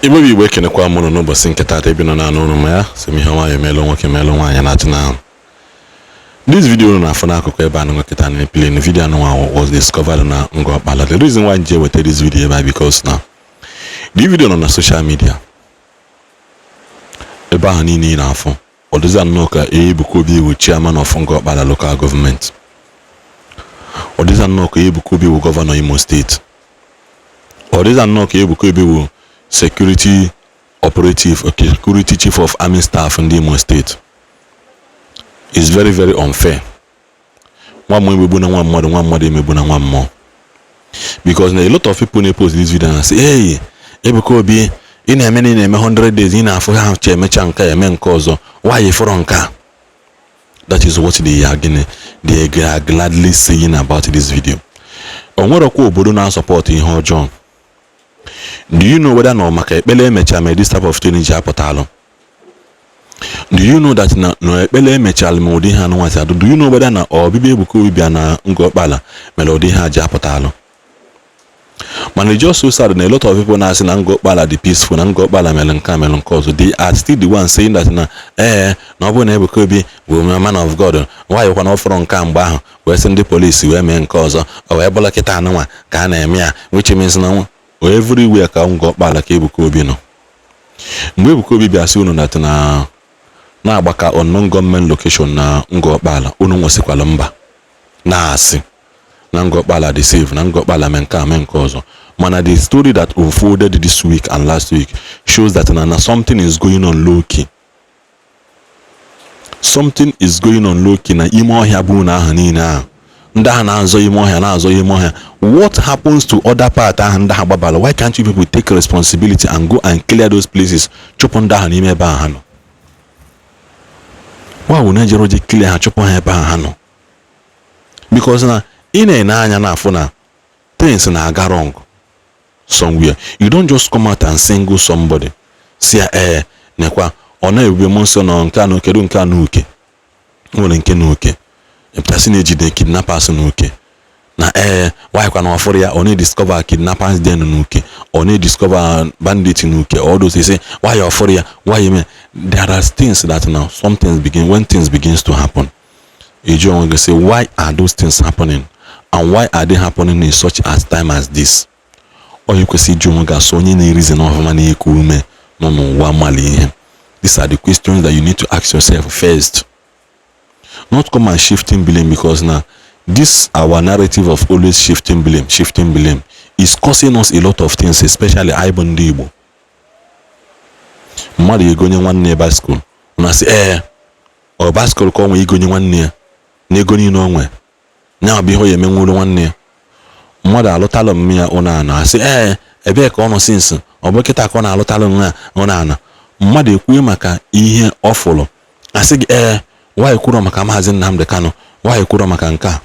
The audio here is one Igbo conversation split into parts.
Igbo bụ Igbo, ekenekwa m ụnụ n'ụbọchị nke taata. Ebi nọ na-anụ ụnụ ma ya sị m ihe nwaanyị emelụ nwoke, melụ nwaanyị na-achị na this video unu na-afụ n'akụkụ ebe anụ nkịta na-eplay na video anụ was discovered na Ngor Okpala. The reason why ji eweta this video ebe a, because na the video nọ na social media ebe ahụ niile ị na-afụ. Ọ dịzị nnọọ ka Ebuka Obi bụ chairman of Ngor Okpala Local Government. Ọ dịzị nnọọ ka Ebuka Obi bụ gọvanọ Imo Steeti. Ọ dịzị nnọọ ka Ebuka Obi bụ security operative, okay, security chief of army staff ndị Imo Steeti. Is very very unfair. Nwa mmụọ emegbu na nwa mmadụ, nwa mmadụ emegbu na nwa mmụọ, because na a lot of people na-post this video na say, "Hey, Ebuka Obi, ị na-eme na ị na-eme 100 days, ị na-afụ ha che emecha nke a, eme nke ọzọ, why fọrọ nke a?" That is what they are gịnị, they are gladly saying about this video. O nwerekwa obodo na-asupport ihe ọjọọ. Do you know whether na ọ maka ekpele emecha mee this type of thing ji apụtalụ? Do you know that na ekpele emechala ma ụdị ha anụnwasị adụ? Do you know whether na ọbịbịa Ebuka Obi bịa na Ngor Okpala mere ụdị ha ji apụtalụ? Mana it's just so sad na a lot of people na-asị na Ngor Okpala dị peaceful, na Ngor Okpala mere nke a, mere nke ọzọ. They are still the ones saying that na ee, na ọ bụrụ na Ebuka Obi bụ man of God, nwaanyị kwa na ọ fọrọ nke a mgbe ahụ wee sị ndị polisi wee mee nke ọzọ, o wee bụla kịta anụnwa ka a na-eme ya, which means na nwa everywhere ka Ngor Okpala ka Ebuka Obi nọ. Mgbe Ebuka Obi bịa sị unu na na-agbaka unknown government location na Ngor Okpala, unu nwesịkwara mba na-asị na Ngor Okpala dị safe, na Ngor Okpala mee nke a, mee nke ọzọ. Mana the story that unfolded this week and last week shows that na something is going on low key. Something is going on low key na ime ọhịa bụ unu ahụ niile ahụ ndị ahụ na-azọ ime ọhịa, na-azọ ime ọhịa. What happens to other part ahụ ndị ahụ gbabara? Why can't you people take responsibility and go and clear those places, chụpụ ndị ahụ n'ime ebe ahụ ha nọ? Why wụ na-ejere oje clear ha, chụpụ ha ebe ahụ ha nọ? Because na ị na-ene anya na-afụ na things na-aga wrong somewhere. You don't just come out and single somebody, si ya ee, nekwa ọ na-ebube mmụọ nsọ nọ nke anụ. Kedu nke anụ uke nwere nke na uke epụtasị na-ejide kidnappers na uke na ee, nwaanyị na ọfụrụ ya, ọ na-ediscover kidnappers den n'uke, ọ na-ediscover bandit n'uke, all those say why ọfụrụ ya, why eme. There are things that now some things begin, when things begins to happen, eji onwe gị say, "Why are those things happening, and why are they happening in such as time as this?" Onye kwesịrị iji onwe gị asụ, onye na-erizi n'ọfụma, na-eku ume nọ n'ụwa mali ihe. These are the questions that you need to ask yourself first, not come and shifting blame, because now this our narrative of always shifting blame, shifting blame is causing us a lot of things, especially anyị bụ ndị Igbo. Mmadụ egonye nwanne ya bicycle, na sị ee, ọ bicycle ka ọ nwee igonye nwanne ya na ego niile o nwe nya bụ ihe ọ ya emenwuru nwanne ya. Mmadụ alụtalụ m ya ụnọ ana, asị ee, ebee ka ọ nọ since? Ọ bụ kịta ka ọ na-alụtalụ m ya ụnọ ana. Mmadụ ekwuo maka ihe ọ fụrụ, asị gị ee, nwaanyị kwuru maka Maazị Nnamdi Kanu, nwaanyị kwuru maka nke a,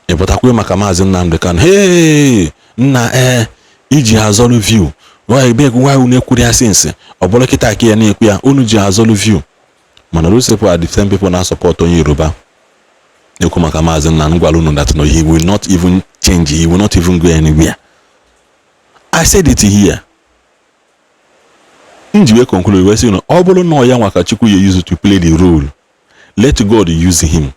ị pụtakwuo maka Maazị Nnamdi Kanu. Hee nna, ee, iji azọlụ view. Nwaanyị ebe nwaanyị unu ekwuru ya since, ọ bụrụ kịta ka ya na-ekwu ya, unu ji azọlụ view. Mana those people are the same people na-support onye Yoruba na-ekwu maka Maazị Nnamdi. Gwara unu that no, he will not even change, he will not even go anywhere. I said it here. M ji wee conclude wee sị na ọ bụrụ na ọ ya nwa ka Chukwu ya use to play the role, let God use him.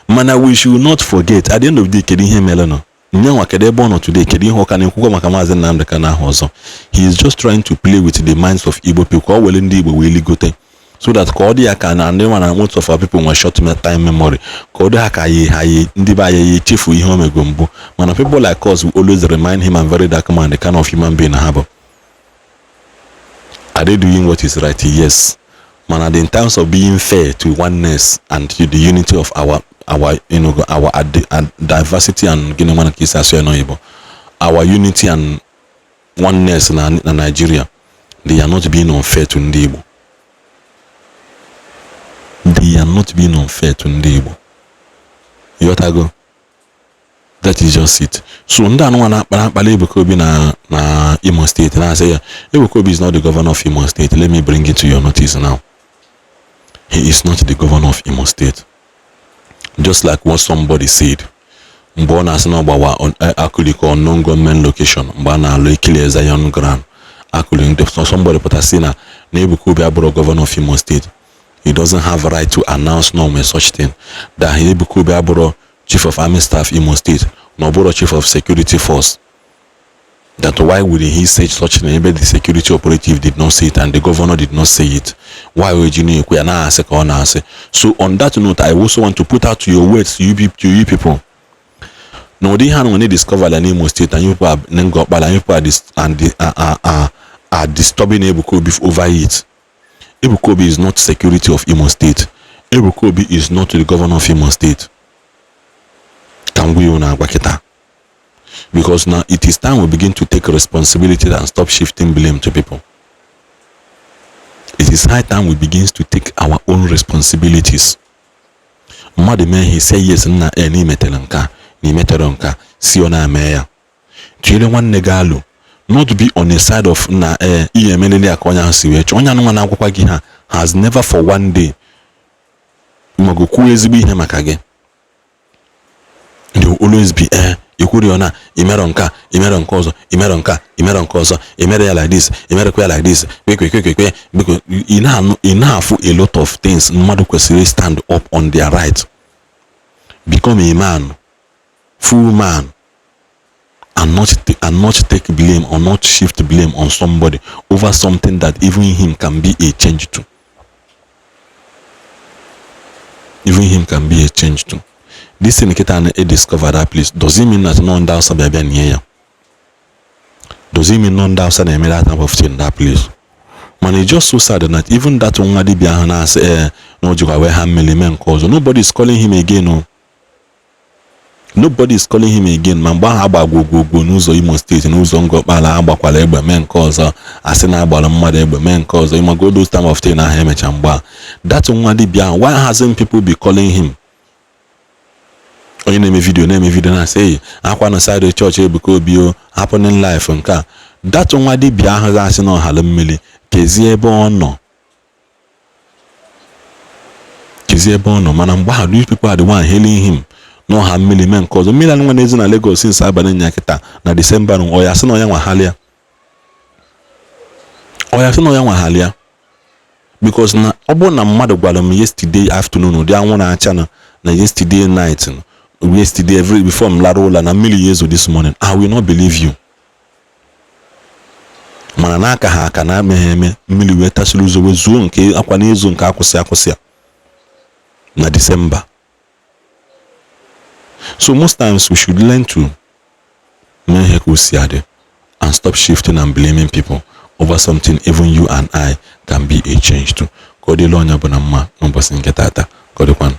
Mana we should not forget, at the end of the day, kedu ihe mere nọ nyanwa? Kedu ebe ọ nọ today? Kedu ihe ọ ka na-ekwukwa maka Maazị Nnamdi Kanu ahụ ọzọ? He is just trying to play with the minds of Igbo people ka ọ were ndị Igbo wee ligote, so that ka ọ dị ya ka na ndị nwa na most of our people nwere short time memory, ka ọ dị ha ka yi ha yi ndị be anyị ya echefu ihe o mego mbụ. Mana people like us will always remind him and Very Dark Man, the kind of human being ha bụ. Are they doing what is right? Yes. Mana in terms of being fair to oneness and to the unity of our you know our diversity and gịnị nwana ka isi asụ ya n'oyibo, our unity and oneness na Nigeria, they are not being unfair to ndị Igbo. They are not being unfair to ndị Igbo. Ịghọtago? That is just it. So ndị anụnwa na-akpara akpali Ebuka Obi na Imo State na-asị ya, Ebuka Obi is not the governor of Imo State. Let me bring it to your notice now, he is not the governor of Imo State. Just like what somebody said mgbe ọ na-asị na ọ gbawa akụliko unknown government location mgbe a na-alụ Ikili Zion ground. Akụli ndị somebody pụta sị na Ebuka Obi abụrụ governor of Imo State, he doesn't have right to announce no nwere such thing, that Ebuka Obi abụrụ chief of army staff Imo State, na ọ bụrụ chief of security force, that why would he say such thing ebe the security operative did not say it and the governor did not say it? Why would you na-ekwu ya na-asị ka ọ na-asị? So on that note, I also want to put out to your words to you people na ụdị ihe a nwere discover la n'Imo State and you people are Ngor Okpala and you people are dis and the, are disturbing Ebuka Obi over it. Ebuka Obi is not security of Imo State. Ebuka Obi is not the governor of Imo State. Ka m gwa ya na agwa kịta, because now it is time we begin to take responsibility and stop shifting blame to people. It is high time we begin to take our own responsibilities. Mmadụ mee ihe, say yes, nna e na imetere nke a na imetere nke a, si ọ na-eme ya, tụnyere nwanne gị alụ, not be on the side of nna e ihe emelele ya ka onye ahụ si wee chọọ. Onye anụnwa na-agwakwa gị ha has never for one day mago kwuo ezigbo ihe maka gị. They will always be ikwuri ọ na imerọ nke a, imerọ nke ọzọ, imerọ nke a, imerọ nke ọzọ, imere ya like this, imerekwa ya like this, kwe kwe kwe kwe. Biko, ị na-anụ, ị na-afụ a lot of things mmadụ kwesịrị stand up on their right, become a man, full man, and not take blame or not shift blame on somebody over something that even him can be a change to. Even him can be a change to. This thing nkịta na discover that place, does it mean that no ndị Hausa bịa bịa nie ya? Does it mean no ndị Hausa na-eme that type of thing in that place? Mana it's just so sad that even that nwa dibịa ahụ na-asị ee na o jikwa wee ha mmiri mee nke ọzọ, nobody is calling him again o. Nobody is calling him again. Ma mgbe ahụ agba gwogwogwo n'ụzọ Imo State, n'ụzọ Ngor Okpala, agbakwala egbe mee nke ọzọ, asị na agbara mmadụ egbe mee nke ọzọ, ịmago those time of thing ahụ emecha mgbe a, that nwa dibịa ahụ, why hasn't people be calling him? Onye na-eme video na-eme video na-asị eyi akwa na side chọọchị Ebuka Obi o happening life nke a, that nwa dibịa ahụ ga-asị na ọhala mmiri, kezie ebe ọ nọ, kezie ebe ọ nọ? Mana mgbe ahụ these people are the one hailing him n'ọha mmiri mee nke ọzọ. Mmiri anụnwa na-ezo na Lagos since abalị nya kịta na Disemba, ọ ya sị na ọya nwahalịa, ọ ya sị na ọya nwahalịa, because na ọ bụrụ na mmadụ gwara m yesterday afternoon, ụdị anwụ na-acha na yesterday night, yesterday every before m lara ụlọ, na mmiri ya ezo this morning, I will not believe you. Mana n'aka ha aka na ameghị eme, mmiri wee tasịrị ụzọ wee zuo nke akwa na-ezo nke akwụsị akwụsị a na December. So most times we should learn to mee ihe ka o si adị and stop shifting and blaming people over something even you and I can be a change to. Ka ọ dịla onye ọbụla mma n'ụbọchị nke taata. Ka ọ dịkwanụ.